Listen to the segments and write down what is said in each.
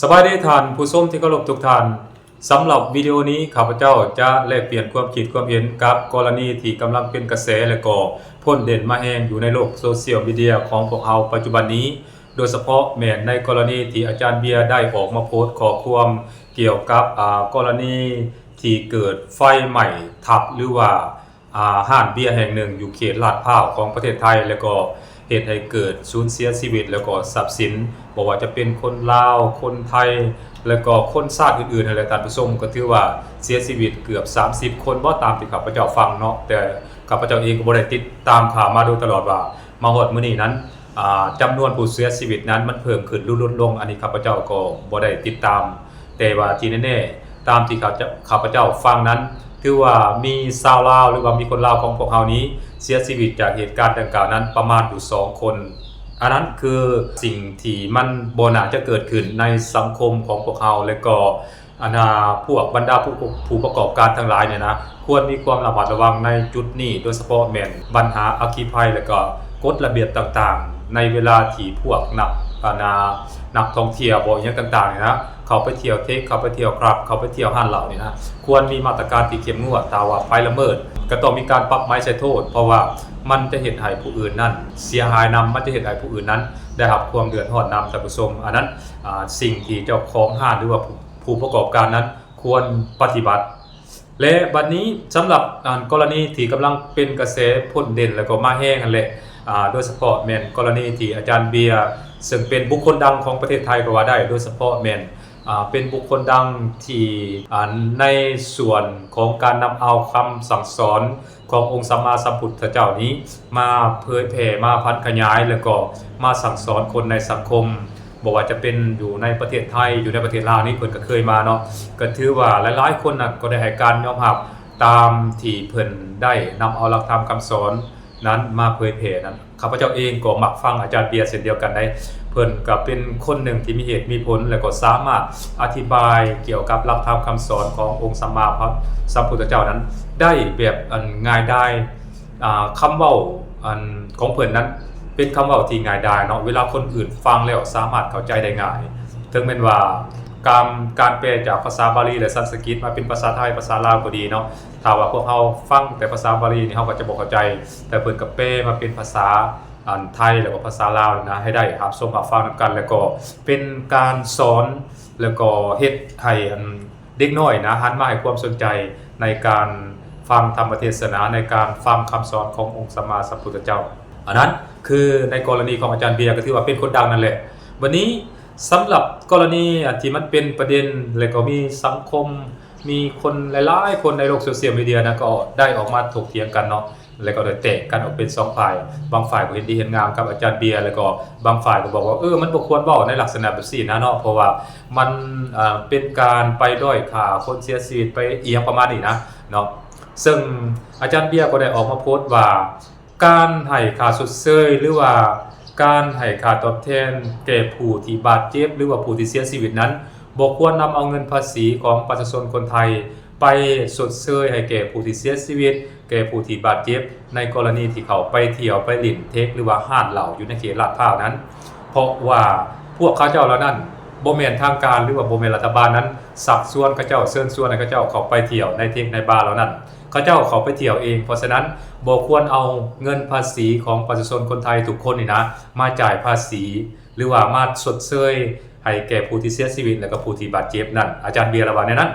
ສະບາຍດີທ່ານຜູ້ຊົມທີ່ເຄົາລົບທຸກທ່ານ. ສຳລັບວິດີໂອນີ້ ຂ້າພະເຈົ້າຈະແລກປ່ຽນຄວາມຄິດຄວາມເຫັນກັບກໍລະນີທີ່ກຳລັງເປັນກະແສ ແລະກໍພົ້ນເດັ່ນມາແຮງຢູ່ໃນໂລກໂຊຊຽວມີເດຍຂອງພວກເຮົາປັດຈຸບັນນີ້, ໂດຍສະເພາະແມ່ນໃນກໍລະນີທີ່ອາຈານເບຍໄດ້ອອກມາໂພສຂໍ້ຄວາມກ່ຽວກັບ ອາ ກໍລະນີທີ່ເກີດໄຟໄໝ້ທັບ ຫຼືວ່າ ອາ ຮ້ານເບຍແຫ່ງໜຶ່ງຢູ່ເຂດລາດພ້າວຂອງປະເທດໄທ ແລ້ວກໍເຮັດໃຫ້ເກີດສູນເສຍຊີວິດ ແລ້ວກໍຊັບສິນ ບໍ່ວ່າຈະເປັນຄົນລາວ, ຄົນໄທ ແລ້ວກໍຄົນຊາດອື່ນໆຫັ້ນແຫຼະທ່ານຜູ້ຊົມ, ກໍຖືວ່າເສຍຊີວິດເກືອບສາມສິບຄົນບໍ ຕາມທີ່ຂ້າພະເຈົ້າຟັງເນາະ, ແຕ່ຂ້າພະເຈົ້າເອງກໍບໍ່ໄດ້ຕິດຕາມຂ່າວມາໂດຍຕະຫຼອດວ່າມາຮອດມື້ນີ້ນັ້ນ ອາ ຈຳນວນຜູ້ເສຍຊີວິດນັ້ນມັນເພີ່ມຂຶ້ນຫຼືຫຼຸດລົງ, ອັນນີ້ຂ້າພະເຈົ້າກໍບໍ່ໄດ້ຕິດຕາມ. ແຕ່ວ່າທີ່ແນ່ໆ ຕາມທີ່ຂ້າພະເຈົ້າ ຂ້າພະເຈົ້າຟັງນັ້ນ ຖືວ່າມີຊາວລາວ ຫຼືວ່າມີຄົນລາວຂອງພວກເຮົານີ້ ເສຍຊີວິດຈາກເຫດການດັ່ງກ່າວນັ້ນປະມານຢູ່ສອງຄົນ. ອັນນັ້ນຄືສິ່ງທີ່ມັນບໍ່ໜ້າຈະເກີດຂຶ້ນໃນສັງຄົມຂອງພວກເຮົາ ແລະກໍ ອັນນາ ພວກບັນດາຜູ້ ຜູ້ປະກອບການທັງຫຼາຍນີ້ນະ ຄວນມີຄວາມລະມັດລະວັງໃນຈຸດນີ້, ໂດຍສະເພາະແມ່ນບັນຫາອັກຄີໄພ ແລະກໍກົດລະບຽບຕ່າງໆ ໃນເວລາທີ່ພວກນັກ ອັນນາ ນັກທ່ອງທ່ຽວບໍ ອີ່ຫຍັງຕ່າງໆນີ້ນະ ເຂົ້າໄປທ່ຽວເທັກ ເຂົ້າໄປທ່ຽວຄລັບ ເຂົ້າໄປທ່ຽວຮ້ານເຫຼົ້ານີ້ນະ ຄວນມີມາດຕະການທີ່ເຂັ້ມງວດ, ຖ້າວ່າໃຜລະເມີດ ກໍຕ້ອງມີການປັບໃໝໃສ່ໂທດ, ເພາະວ່າມັນຈະເຮັດໃຫ້ຜູ້ອື່ນນັ້ນເສຍຫາຍນຳ, ມັນຈະເຮັດໃຫ້ຜູ້ອື່ນນັ້ນໄດ້ຮັບຄວາມເດືອດຮ້ອນນຳ, ທ່ານຜູ້ຊົມ. ອັນນັ້ນ ອາ ສິ່ງທີ່ເຈົ້າຂອງຮ້ານ ຫຼືວ່າຜູ້ ຜູ້ປະກອບການນັ້ນຄວນປະຕິບັດ. ແລະ ບັດນີ້ສຳລັບ ອັນ ກໍລະນີທີ່ກຳລັງເປັນກະແສພົ້ນເດັ່ນ ແລ້ວກໍມາແຮງຫັ້ນແຫຼະ ອາ ໂດຍສະເພາະແມ່ນກໍລະນີທີ່ອາຈານເບຍ ເຊິ່ງເປັນບຸກຄົນດັງຂອງປະເທດໄທກໍວ່າໄດ້, ໂດຍສະເພາະແມ່ນ ອາ ເປັນບຸກຄົນດັງທີ່ ອາ ໃນສ່ວນຂອງການນຳເອົາຄຳສັ່ງສອນ ຂອງອົງສຳມາສຳພຸດທະເຈົ້ານີ້ ມາເຜີຍແຜ່ ມາຜັນຂະຫຍາຍ ແລ້ວກໍມາສັ່ງສອນຄົນໃນສັງຄົມ, ບໍ່ວ່າຈະເປັນຢູ່ໃນປະເທດໄທ ຢູ່ໃນປະເທດລາວນີ້ ເພິ່ນກໍເຄີຍມາເນາະ, ກໍຖືວ່າຫຼາຍໆຄົນນະກໍໄດ້ໃຫ້ການຍອມຮັບຕາມທີ່ເພິ່ນໄດ້ນຳເອົາຫຼັກທຳຄຳສອນນັ້ນມາເຜີຍແຜ່ນັ້ນ. ຂ້າພະເຈົ້າເອງກໍມັກຟັງອາຈານເບຍເຊັ່ນດຽວກັນໃດ໋, ເພິ່ນກໍເປັນຄົນໜຶ່ງທີ່ມີເຫດມີຜົນ ແລ້ວກໍສາມາດອະທິບາຍກ່ຽວກັບຫຼັກທຳຄຳສອນຂອງອົງສຳມາສຳພຸດທະເຈົ້ານັ້ນໄດ້ແບບ ອັນ ງ່າຍດາຍ. ອາ ຄຳເວົ້າ ອັນ ຂອງເພິ່ນນັ້ນເປັນຄຳເວົ້າທີ່ງ່າຍດາຍເນາະ, ເວລາຄົນອື່ນຟັງແລ້ວສາມາດເຂົ້າໃຈໄດ້ງ່າຍ, ເຖິງແມ່ນວ່າການ ການແປຈາກພາສາບາລີ ແລະ ສັນສະກິດມາເປັນພາສາໄທ ພາສາລາວກໍດີເນາະ, ຖ້າວ່າພວກເຮົາຟັງແຕ່ພາສາບາລີນີ້ ເຮົາກໍຈະບໍ່ເຂົ້າໃຈ, ແຕ່ເພິ່ນກໍແປມາເປັນພາສາ ອັນ ໄທ ແລ້ວກໍພາສາລາວນີ້ນະ ໃຫ້ໄດ້ຮັບຊົມຮັບຟັງນຳກັນ, ແລ້ວກໍເປັນການສອນ ແລ້ວກໍເຮັດໃຫ້ ອັນ ເດັກນ້ອຍນະ ຫັນມາໃຫ້ຄວາມສົນໃຈໃນການຟັງທຳມະເທດສະໜາ, ໃນການຟັງຄຳສອນຂອງອົງສຳມາສຳພຸດທະເຈົ້າ. ອັນນັ້ນຄືໃນກໍລະນີຂອງອາຈານເບຍ ກໍຖືວ່າເປັນຄົນດັງນັ້ນແຫຼະ. ບັດນີ້ສຳລັບກໍລະນີ ອັນ ທີ່ມັນເປັນປະເດັນ ແລ້ວກໍມີສັງຄົມ ມີຄົນຫຼາຍໆຄົນໃນໂລກໂຊຊຽວມີເດຍນະ ກໍໄດ້ອອກມາຖົກຖຽງກັນເນາະ, ແລ້ວກໍໄດ້ແຕກກັນອອກເປັນສອງຝ່າຍ, ບາງຝ່າຍກໍເຫັນດີເຫັນງາມກັບອາຈານເບຍ, ແລ້ວກໍບາງຝ່າຍກໍບອກວ່າ ເອີ ມັນບໍ່ຄວນເວົ້າໃນລັກສະນະແບບຊີ້ນະເນາະ, ເພາະວ່າມັນ ເອີ ເປັນການໄປດ້ອຍຄ່າຄົນເສຍຊີວິດ ໄປອີ່ຫຍັງປະມານນີ້ນະເນາະ. ເຊິ່ງອາຈານເບຍກໍໄດ້ອອກມາໂພສວ່າ ການໃຫ້ຄ່າຊົດເຊີຍ ຫຼືວ່າການໃຫ້ຄ່າຕອບແທນແກ່ຜູ້ທີ່ບາດເຈັບ ຫຼືວ່າຜູ້ທີ່ເສຍຊີວິດນັ້ນ ບໍ່ຄວນນຳເອົາເງິນພາສີຂອງປະຊາຊົນຄົນໄທ ໄປຊົດເຊີຍໃຫ້ແກ່ຜູ້ທີ່ເສຍຊີວິດ, ແກ່ຜູ້ທີ່ບາດເຈັບ ໃນກໍລະນີທີ່ເຂົາໄປທ່ຽວໄປຫຼິ້ນເທັກ ຫຼືວ່າຮ້ານເຫຼົ້າຢູ່ໃນເຂດລາດພ້າວນັ້ນ, ເພາະວ່າພວກເຂົາເຈົ້າເຫຼົ່ານັ້ນ ບໍ່ແມ່ນທາງການ ຫຼືວ່າບໍ່ແມ່ນລັດຖະບານນັ້ນ ຊັກຊວນເຂົາເຈົ້າ, ເຊີນຊວນໃຫ້ເຂົາເຈົ້າເຂົ້າໄປທ່ຽວໃນເທັກໃນບາເຫຼົ່ານັ້ນ. ເຂົາເຈົ້າເຂົ້າໄປທ່ຽວເອງ, ເພາະສະນັ້ນບໍ່ຄວນເອົາເງິນພາສີຂອງປະຊາຊົນຄົນໄທທຸກຄົນນີ້ນະ ມາຈ່າຍພາສີ ຫຼືວ່າມາຊົດເຊີຍໃຫ້ແກ່ຜູ້ທີ່ເສຍຊີວິດ ແລະກໍຜູ້ທີ່ບາດເຈັບນັ້ນ. ອາຈານເບຍລະວ່າແນວນັ້ນ.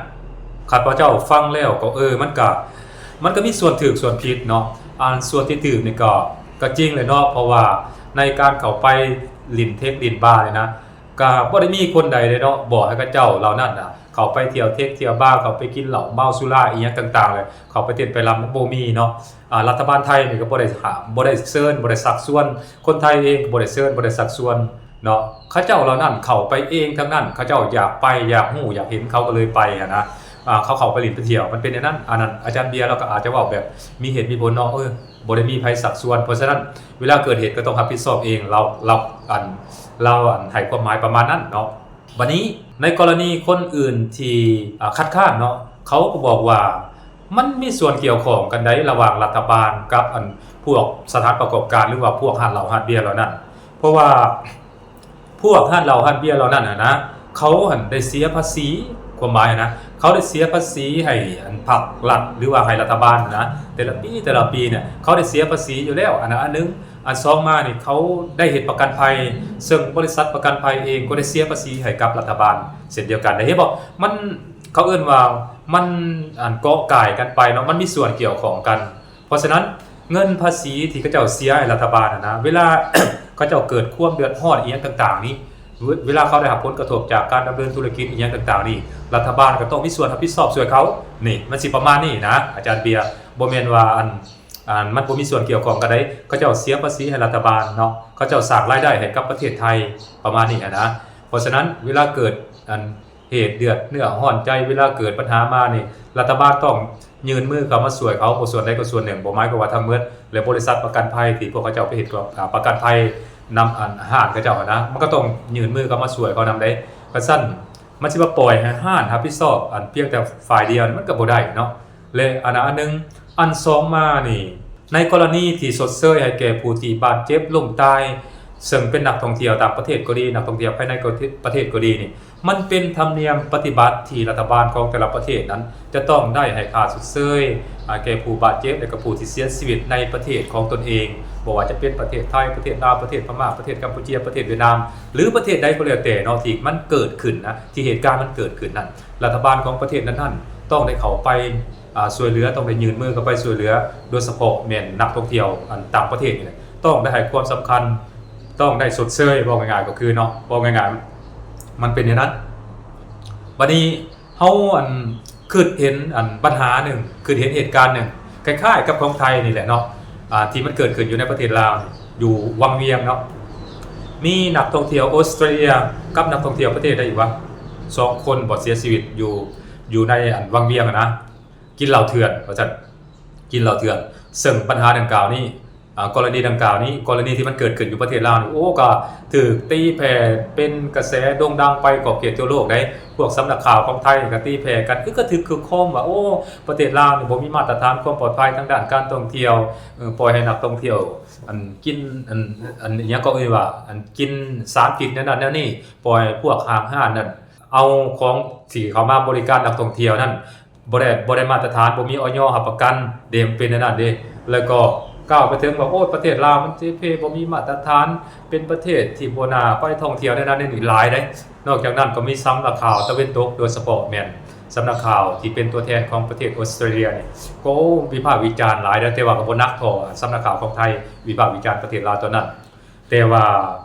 ຂ້າພະເຈົ້າຟັງແລ້ວກໍ ເອີ ມັນກະ ມັນກະມີສ່ວນຖືກສ່ວນຜິດເນາະ. ອັນສ່ວນທີ່ຖືກນີ້ກໍ ກໍຈິງແຫຼະເນາະ, ເພາະວ່າໃນການເຂົ້າໄປຫຼິ້ນເທັກຫຼິ້ນບານີ້ນະ ກະບໍ່ໄດ້ມີຄົນໃດເດເນາະ ບອກໃຫ້ເຂົາເຈົ້າເຫຼົ່ານັ້ນນະ ເຂົ້າໄປທ່ຽວເທັກທ່ຽວບາ, ເຂົ້າໄປກິນເຫຼົ້າເມົາສຸລາອີ່ຫຍັງຕ່າງໆ ແລະ ເຂົ້າໄປເຕັ້ນໄປລຳ ບໍ່ມີເນາະ. ອາ ລັດຖະບານໄທນີ້ກໍບໍ່ໄດ້ຫ້າມ, ບໍ່ໄດ້ເຊີນ, ບໍ່ໄດ້ຊັກຊວນ, ຄົນໄທເອງກໍບໍ່ໄດ້ເຊີນ, ບໍ່ໄດ້ຊັກຊວນເນາະ. ເຂົາເຈົ້າເຫຼົ່ານັ້ນເຂົ້າໄປເອງທັງນັ້ນ, ເຂົາເຈົ້າຢາກໄປ, ຢາກຮູ້, ຢາກເຫັນ, ເຂົາກໍເລີຍໄປຫັ້ນນະ. ອາ ເຂົາເຂົ້າໄປຫຼິ້ນໄປທ່ຽວ, ມັນເປັນແນວນັ້ນ. ອັນນັ້ນອາຈານເບຍລາວກໍອາດຈະເວົ້າແບບມີເຫດມີຜົນເນາະ, ເອີ ບໍ່ໄດ້ມີໃຜຊັກຊວນ, ເພາະສະນັ້ນເວລາເກີດເຫດກໍຕ້ອງຮັບຜິດຊອບເອງ, ລາວ ລາວ ອັນ ລາວ ອັນ ໃຫ້ຄວາມໝາຍປະມານນັ້ນເນາະ. ບັດນີ້ໃນກໍລະນີຄົນອື່ນທີ່ ອາ ຄັດຄ້ານເນາະ, ເຂົາກໍບອກວ່າມັນມີສ່ວນກ່ຽວຂ້ອງກັນໃດ ລະຫວ່າງລັດຖະບານກັບ ອັນ ພວກສະຖານປະກອບການ ຫຼືວ່າພວກຮ້ານເຫຼົ້າຮ້ານເບຍເຫຼົ່ານັ້ນ, ເພາະວ່າພວກຮ້ານເຫຼົ້າຮ້ານເບຍເຫຼົ່ານັ້ນນະ ເ ເຂົາຫັ້ນໄດ້ເສຍພາສີ ຄວາມໝາຍນະ ເຂົາໄດ້ເສຍພາສີໃຫ້ອັນພັກລັດ ຫຼືວ່າໃຫ້ລັດຖະບານນະ ແຕ່ລະປີ ແຕ່ລະປີເນຍ ເຂົາໄດ້ເສຍພາສີຢູ່ແລ້ວ ອັນນັ້ນອັນໜຶ່ງ. ອັນສອງມານີ້ ເຂົາໄດ້ເຮັດປະກັນໄພ ເຊິ່ງບໍລິສັດປະກັນໄພເອງກໍໄດ້ເສຍພາສີໃຫ້ກັບລັດຖະບານເຊັ່ນດຽວກັນ ໄດ້ເຫັນບໍ່? ມັນ ເຂົາເອີ້ນວ່າມັນ ອັນ ເກາະກ່າຍກັນໄປເນາະ ມັນມີສ່ວນກ່ຽວຂ້ອງກັນ. ເພາະສະນັ້ນ ເງິນພາສີທີ່ເຂົາເຈົ້າເສຍໃຫ້ລັດຖະບານຫັ້ນນະ ເວລາ ເຂົາເຈົ້າເກີດຄວາມເດືອດຮ້ອນອີ່ຫຍັງຕ່າງໆນີ້ ເວ ເວລາເຂົາໄດ້ຮັບຜົນກະທົບຈາກການດຳເນີນທຸລະກິດອີ່ຫຍັງຕ່າງໆນີ້ ລັດຖະບານກໍຕ້ອງມີສ່ວນຮັບຜິດຊອບຊ່ວຍເຂົາ. ນີ້ ມັນຊິປະມານນີ້ນະ ອາຈານເບຍ. ບໍ່ແມ່ນວ່າ ອັນ ອັນ ມັນບໍ່ມີສ່ວນກ່ຽວຂ້ອງກັນໃດ ເຂົາເຈົ້າເສຍພາສີໃຫ້ລັດຖະບານເນາະ ເຂົາເຈົ້າສ້າງລາຍໄດ້ໃຫ້ກັບປະເທດໄທ ປະມານນີ້ຫັ້ນນະ. ເພາະສະນັ້ນ ເວລາເກີດ ອັນ ເຫດເດືອດເນື້ອຮ້ອນໃຈ ເວລາເກີດບັນຫາມານີ້ ລັດຖະບານຕ້ອງຍື່ນມືເຂົ້າມາຊ່ວຍເຂົາ ບໍ່ສ່ວນໃດກໍສ່ວນໜຶ່ງ ບໍ່ໝາຍຄວາມວ່າທັງໝົດ ແລະ ບໍລິສັດປະກັນໄພທີ່ພວກເຂົາເຈົ້າໄປເຮັດ ອາ ປະກັນໄພນຳ ອັນ ຮ້ານເຂົາເຈົ້າຫັ້ນນະ ມັນກໍຕ້ອງຍື່ນມືເຂົ້າມາຊ່ວຍເຂົານຳເດ້. ຄັນຊັ້ນ ມັນຊິມາປ່ອຍໃຫ້ຮ້ານຮັບຜິດຊອບ ອັນ ພຽງແຕ່ຝ່າຍດຽວນີ້ ມັນກໍບໍ່ໄດ້ເນາະ. ແລະ ອັນ ອັນໜຶ່ງ ອັນສອງມານີ້ ໃນກໍລະນີທີ່ຊົດເຊີຍໃຫ້ແກ່ຜູ້ທີ່ບາດເຈັບລົ້ມຕາຍ ເຊິ່ງເປັນນັກທ່ອງທ່ຽວຕ່າງປະເທດກໍດີ ນັກທ່ອງທ່ຽວພາຍໃນກໍ ປະເທດກໍດີນີ້ ມັນເປັນທຳນຽມປະຕິບັດທີ່ລັດຖະບານຂອງແຕ່ລະປະເທດນັ້ນ ຈະຕ້ອງໄດ້ໃຫ້ຄ່າຊົດເຊີຍ ອາ ແກ່ຜູ້ບາດເຈັບ ແລະ ກໍຜູ້ທີ່ເສຍຊີວິດໃນປະເທດຂອງຕົນເອງ ບໍ່ວ່າຈະເປັນປະເທດໄທ, ປະເທດລາວ, ປະເທດພະມ້າ, ປະເທດກຳປູເຈຍ, ປະເທດຫວຽດນາມ ຫຼື ປະເທດໃດກໍແລ້ວແຕ່ເນາະ ທີ່ມັນເກີດຂຶ້ນນະ ທີ່ເຫດການມັນເກີດຂຶ້ນນັ້ນ ລັດຖະບານຂອງປະເທດນັ້ນໆ ຕ້ອງໄດ້ເຂົ້າໄປ ອາ ຊ່ວຍເຫຼືອ ຕ້ອງໄດ້ຍື່ນມືເຂົ້າໄປຊ່ວຍເຫຼືອ ໂດຍສະເພາະແມ່ນນັກທ່ອງທ່ຽວ ອັນ ຕ່າງປະເທດນີ້ແຫຼະ ຕ້ອງໄດ້ໃຫ້ຄວາມສຳຄັນ ຕ້ອງໄດ້ຊົດເຊີຍ ເວົ້າງ່າຍໆກໍຄືເນາະ ເວົ້າງ່າຍໆ ມັນເປັນແນວນັ້ນ. ບັດນີ້ເຮົາ ອັນ ຄິດເຫັນ ອັນ ບັນຫາໜຶ່ງ ຄິດເຫັນເຫດການໜຶ່ງ ຄ້າຍໆກັບຂອງໄທນີ້ແຫຼະເນາະ ອາ ທີ່ມັນເກີດຂຶ້ນຢູ່ໃນປະເທດລາວ ຢູ່ວັງວຽງເນາະ ມີນັກທ່ອງທ່ຽວອົດສະຕຣາເລຍກັບນັກທ່ອງທ່ຽວປະເທດໃດອີກວະ ສອງຄົນບໍ່ເສຍຊີວິດຢູ່ ຢູ່ໃນ ອັນ ວັງວຽງຫັ້ນນະ ກິນເຫຼົ້າເຖື່ອນວ່າຊັ້ນ ກິນເຫຼົ້າເຖື່ອນ ເຊິ່ງບັນຫາດັ່ງກ່າວນີ້ ອາ ກໍລະນີດັ່ງກ່າວນີ້ ກໍລະນີທີ່ມັນເກີດຂຶ້ນຢູ່ປະເທດລາວນີ້ ໂອ້ ກໍຖືກຕີແຜ່ເປັນກະແສໂດ່ງດັງໄປຂອບເຂດທົ່ວໂລກໃດ໋ ພວກສຳນັກຂ່າວຂອງໄທກໍຕີແຜ່ກັນ ອຶກກະທຶກຄຶກຄອມວ່າ ໂອ້ ປະເທດລາວນີ້ບໍ່ມີມາດຕະຖານຄວາມປອດໄພທາງດ້ານການທ່ອງທ່ຽວ ເອີ ປ່ອຍໃຫ້ນັກທ່ອງທ່ຽວ ອັນ ກິນ ອັນ ອັນ ອີ່ຫຍັງກໍເອີ້ນວ່າ ອັນ ກິນສານພິດແນວນັ້ນແນວນີ້ ປ່ອຍໃຫ້ພວກຫ້າງຮ້ານນັ້ນ ເອົາຂອງທີ່ເຂົ້າມາບໍລິການນັກທ່ອງທ່ຽວນັ້ນ ບໍ່ໄດ້ ບໍ່ໄດ້ມາດຕະຖານ ບໍ່ມີ ອຢ ຮັບປະກັນເດ້ ມັນເປັນແນວນັ້ນເດ້ ແລ້ວກໍກ່າວໄປເຖິງວ່າ ໂອ້ຍ ປະເທດລາວມັນເສເພ ບໍ່ມີມາດຕະຖານ ເປັນປະເທດທີ່ບໍ່ໜ້າໄປທ່ອງທ່ຽວ ແນວນັ້ນແນວນີ້ຫຼາຍເດ້. ນອກຈາກນັ້ນກໍມີສຳນັກຂ່າວຕາເວັນຕົກ ໂດຍສະເພາະແມ່ນສຳນັກຂ່າວທີ່ເປັນຕົວແທນຂອງປະເທດອົດສະຕຣາເລຍນີ້ ກໍວິພາກວິຈານຫຼາຍເດ້ ແຕ່ວ່າກໍບໍ່ໜັກເທົ່າສຳນັກຂ່າວຂອງໄທວິພາກວິຈານປະເທດລາວຕອນນັ້ນ. ແຕ່ວ່າ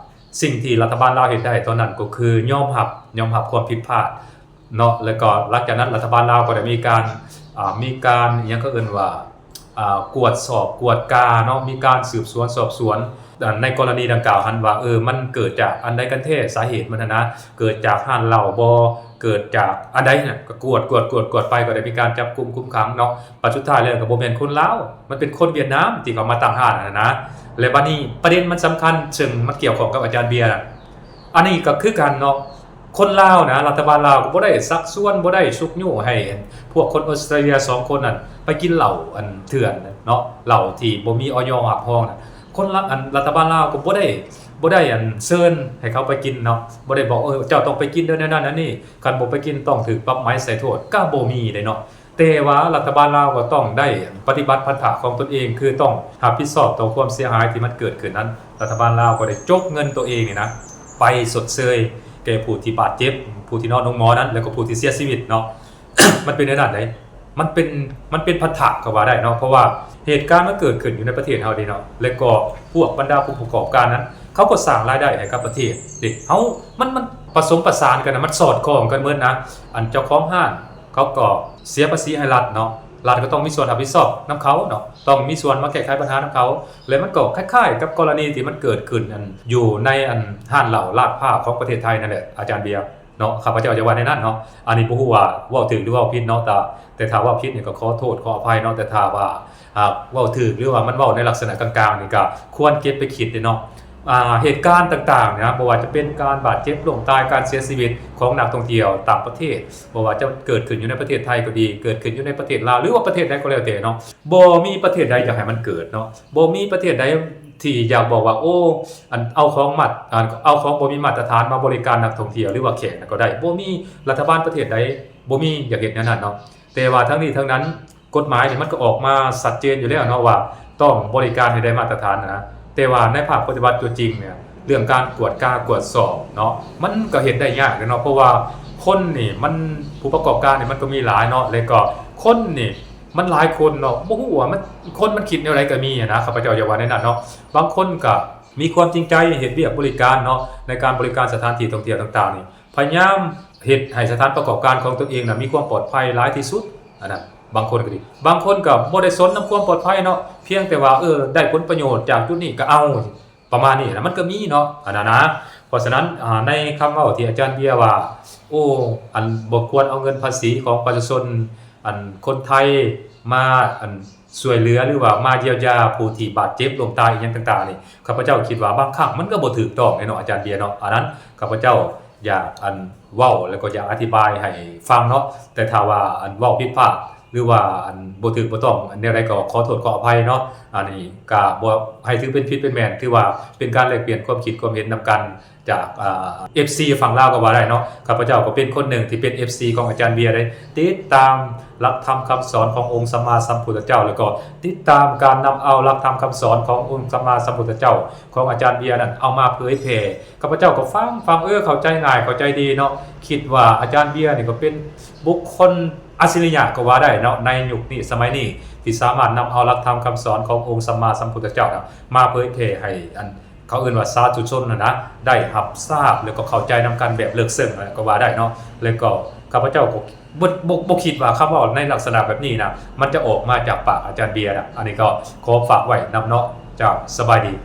ສິ່ງທີ່ລັດຖະບານລາວເຮັດໄດ້ຕອນນັ້ນກໍຄືຍອມຮັບ ຍອມຮັບຄວາມຜິດພາດ ເນາະ ແລ້ວກໍຫຼັງຈາກນັ້ນລັດຖະບານລາວກໍໄດ້ມີການ ອາ ມີການ ອີ່ຫຍັງເຂົາເອີ້ນວ່າ ອາ ກວດສອບກວດກາເນາະ ມີການສືບສວນສອບສວນ ໃນກໍລະນີດັ່ງກ່າວຫັ້ນວ່າ ເອີ ມັນເກີດຈາກອັນໃດກັນແທ້ ສາເຫດມັນຫັ້ນນະ ເກີດຈາກຮ້ານເຫຼົ້າບໍ່ ເກີດຈາກອັນໃດຫັ້ນນະ ກໍກວດ ກວດ ກວດ ກວດໄປ ກໍໄດ້ມີການຈັບກຸມຄຸມຂັງເນາະ. ບັດສຸດທ້າຍແລ້ວກໍບໍ່ແມ່ນຄົນລາວ ມັນເປັນຄົນຫວຽດນາມທີ່ເຂົາມາຕັ້ງຮ້ານຫັ້ນນະ ແລະ ບັດນີ້ປະເດັນມັນສຳຄັນ ເຊິ່ງມັນກ່ຽວຂ້ອງກັບອາຈານເບຍນະ ອັນນີ້ກໍຄືກັນເນາະ ຄົນລາວນະ ລັດຖະບານລາວກໍບໍ່ໄດ້ຊັກຊວນ ບໍ່ໄດ້ຊຸກຍູ້ໃຫ້ພວກຄົນອົດສະຕຣາເລຍສອງຄົນນັ້ນໄປກິນເຫຼົ້າອັນເຖື່ອນເນາະ ເຫຼົ້າທີ່ບໍ່ມີ ອຢ ຮັບຮອງນະ ຄົນລາ ອັນ ລັດຖະບານລາວກໍບໍ່ໄດ້ ບໍ່ໄດ້ອັນເຊີນໃຫ້ເຂົາໄປກິນເນາະ ບໍ່ໄດ້ບອກ ເອີ ເຈົ້າຕ້ອງໄປກິນເດີ ແນວນັ້ນແນວນີ້ ຄັນບໍ່ໄປກິນຕ້ອງຖືກປັບໃໝໃສ່ໂທດ ກໍບໍ່ມີເດ້ເນາະ. ແຕ່ວ່າລັດຖະບານລາວກໍຕ້ອງໄດ້ປະຕິບັດພັນທະຂອງຕົນເອງ ຄືຕ້ອງຮັບຜິດຊອບຕໍ່ຄວາມເສຍຫາຍທີ່ມັນເກີດຂຶ້ນນັ້ນ ລັດຖະບານລາວກໍໄດ້ຈົກເງິນຕົວເອງນີ້ນະ ໄປຊົດເຊີຍແກ່ຜູ້ທີ່ບາດເຈັບ ຜູ້ທີ່ນອນໂຮງໝໍນັ້ນ ແລ້ວກໍຜູ້ທີ່ເສຍຊີວິດເນາະ. ມັນເປັນແນວນັ້ນເດ້ ມັນເປັນ ມັນເປັນພັນທະກໍວ່າໄດ້ເນາະ ເພາະວ່າເຫດການມັນເກີດຂຶ້ນຢູ່ໃນປະເທດເຮົາເດ້ເນາະ ແລ້ວກໍພວກບັນດາຜູ້ປະກອບການນັ້ນ ເຂົາກໍສ້າງລາຍໄດ້ໃຫ້ກັບປະເທດເດ້ ເຮົາ ມັນ ມັນປະສົມປະສານກັນນະ ມັນສອດຄ່ອງກັນໝົດນະ ອັນເຈົ້າຂອງຮ້ານ ເຂົາກໍເສຍພາສີໃຫ້ລັດເນາະ ລັດກໍຕ້ອງມີສ່ວນຮັບຜິດຊອບນຳເຂົາເນາະ ຕ້ອງມີສ່ວນມາແກ້ໄຂບັນຫານຳເຂົາ ແລະ ມັນກໍຄ້າຍໆກັບກໍລະນີທີ່ມັນເກີດຂຶ້ນ ອັນ ຢູ່ໃນ ອັນ ຮ້ານເຫຼົ້າລາດພ້າວຂອງປະເທດໄທນັ້ນແຫຼະ ອາຈານເບຍເນາະ ຂ້າພະເຈົ້າຈະວ່າແນວນັ້ນເນາະ ອັນນີ້ບໍ່ຮູ້ວ່າເວົ້າຖືກ ຫຼື ເວົ້າຜິດເນາະ ແຕ່ ແຕ່ຖ້າເວົ້າຜິດນີ້ກໍຂໍໂທດຂໍອະໄພເນາະ ແຕ່ຖ້າວ່າ ຫາກເວົ້າຖືກ ຫຼືວ່າມັນເວົ້າໃນລັກສະນະກາງໆນີ້ ກໍຄວນເກັບໄປຄິດເດ້ເນາະ. ອາ ເຫດການຕ່າງໆນະ ບໍ່ວ່າຈະເປັນການບາດເຈັບລົ້ມຕາຍ ການເສຍຊີວິດຂອງນັກທ່ອງທ່ຽວຕ່າງປະເທດ ບໍ່ວ່າຈະເກີດຂຶ້ນຢູ່ໃນປະເທດໄທກໍດີ ເກີດຂຶ້ນຢູ່ໃນປະເທດລາວ ຫຼືວ່າປະເທດໃດກໍແລ້ວແຕ່ເນາະ ບໍ່ມີປະເທດໃດຢາກໃຫ້ມັນເກີດເນາະ ບໍ່ມີປະເທດໃດ ທີ່ຢາກບອກວ່າ ໂອ້ ອັນເອົາຂອງມາດ ອັນເອົາຂອງບໍ່ມີມາດຕະຖານມາບໍລິການນັກທ່ອງທ່ຽວ ຫຼືວ່າແຂກນັ້ນກໍໄດ້ ບໍ່ມີ. ລັດຖະບານປະເທດໃດບໍ່ມີຢາກເຮັດແນວນັ້ນເນາະ. ແຕ່ວ່າທັງນີ້ທັງນັ້ນ ກົດໝາຍນີ້ມັນກໍອອກມາຊັດເຈນຢູ່ແລ້ວເນາະ ວ່າຕ້ອງບໍລິການໃຫ້ໄດ້ມາດຕະຖານນະ. ແຕ່ວ່າໃນພາກປະຕິບັດຕົວຈິງເນ່ຍ ເລື່ອງການກວດກາກວດສອບເນາະ ມັນກໍເຮັດໄດ້ຍາກເນາະ ເພາະວ່າຄົນນີ້ມັນ ຜູ້ປະກອບການນີ້ມັນກໍມີຫຼາຍເນາະ ແລະກໍຄົນນີ້ມັນຫຼາຍຄົນເນາະ ບໍ່ຮູ້ວ່າມັນ ຄົນມັນຄິດແນວໃດກໍມີນະ. ຂ້າພະເຈົ້າຢາກວ່າແນວນັ້ນເນາະ. ບາງຄົນກໍມີຄວາມຈິງໃຈເຮັດວຽກບໍລິການເນາະ ໃນການບໍລິການສະຖານທີ່ທ່ອງທ່ຽວຕ່າງໆນີ້ ພະຍາຍາມເຮັດໃຫ້ສະຖານປະກອບການຂອງຕົນເອງນະ ມີຄວາມປອດໄພຫຼາຍທີ່ສຸດ. ອັນນັ້ນບາງຄົນກໍດີ ບາງຄົນກໍບໍ່ໄດ້ສົນນຳຄວາມປອດໄພເນາະ ພຽງແຕ່ວ່າ ເອີ ໄດ້ຜົນປະໂຫຍດຈາກຈຸດນີ້ກໍເອົາ ປະມານນີ້ນະ ມັນກໍມີເນາະ ອັນນັ້ນນະ. ເພາະສະນັ້ນ ອາ ໃນຄຳເວົ້າທີ່ອາຈານເບຍວ່າ ໂອ້ ອັນບໍ່ຄວນເອົາເງິນພາສີຂອງປະຊາຊົນ ອັນຄົນໄທມາ ອັນ ຊ່ວຍເຫຼືອ ຫຼືວ່າມາຢຽວຢາຜູ້ທີ່ບາດເຈັບລົ້ມຕາຍອີ່ຫຍັງຕ່າງໆນີ້ ຂ້າພະເຈົ້າຄິດວ່າບາງຄັ້ງມັນກໍບໍ່ຖືກຕ້ອງເນາະ ອາຈານເບຍເນາະ. ອັນນັ້ນຂ້າພະເຈົ້າຢາກ ອັນ ເວົ້າ ແລ້ວກໍຢາກອະທິບາຍໃຫ້ຟັງເນາະ. ແຕ່ຖ້າວ່າ ອັນ ເວົ້າຜິດພາດ ຫຼືວ່າ ອັນ ບໍ່ຖືກບໍ່ຕ້ອງ ອັນ ແນວໃດກໍຂໍໂທດຂໍອະໄພເນາະ. ອັນນີ້ກໍບໍ່ໃຫ້ຖືເປັນຜິດເປັນແມ່ນ ຖືວ່າເປັນການແລກປ່ຽນຄວາມຄິດຄວາມເຫັນນຳກັນ ຈາກ ອາ ເອັຟຊີຝັ່ງລາວກໍວ່າໄດ້ເນາະ. ຂ້າພະເຈົ້າກໍເປັນຄົນໜຶ່ງທີ່ເປັນເອັຟຊີຂອງອາຈານເບຍເດ້ ຕິດຕາມຫຼັກທຳຄຳສອນຂອງອົງສຳມາສຳພຸດທະເຈົ້າ ແລ້ວກໍຕິດຕາມການນຳເອົາຫຼັກທຳຄຳສອນຂອງອົງສຳມາສຳພຸດທະເຈົ້າຂອງອາຈານເບຍນັ້ນ ເອົາມາເຜີຍແຜ່. ຂ້າພະເຈົ້າກໍຟັງ ຟັງ ເອີ ເຂົ້າໃຈງ່າຍ ເຂົ້າໃຈດີເນາະ. ຄິດວ່າອາຈານເບຍນີ້ກໍເປັນບຸກຄົນອັດສະລິຍະກໍວ່າໄດ້ເນາະ ໃນຍຸກນີ້ສະໄໝນີ້ ທີ່ສາມາດນຳເອົາຫຼັກທຳຄຳສອນຂອງອົງສຳມາສຳພຸດທະເຈົ້ານະ ມາເຜີຍແຜ່ໃຫ້ ອັນ ເຂົາເອີ້ນວ່າສາທຸຊົນຫັ້ນນະ ໄດ້ຮັບຊາບ ແລ້ວກໍເຂົ້າໃຈນຳກັນແບບເລິກເຊິ່ງກໍວ່າໄດ້ເນາະ. ແລ້ວກໍຂ້າພະເຈົ້າກໍບໍ່ ບໍ່ ບໍ່ຄິດວ່າຄຳເວົ້າໃນລັກສະນະແບບນີ້ນະ ມັນຈະອອກມາຈາກປາກອາຈານເບຍນະ. ອັນນີ້ກໍຂໍຝາກໄວ້ນຳເນາະ. ເຈົ້າ ສະບາຍດີ.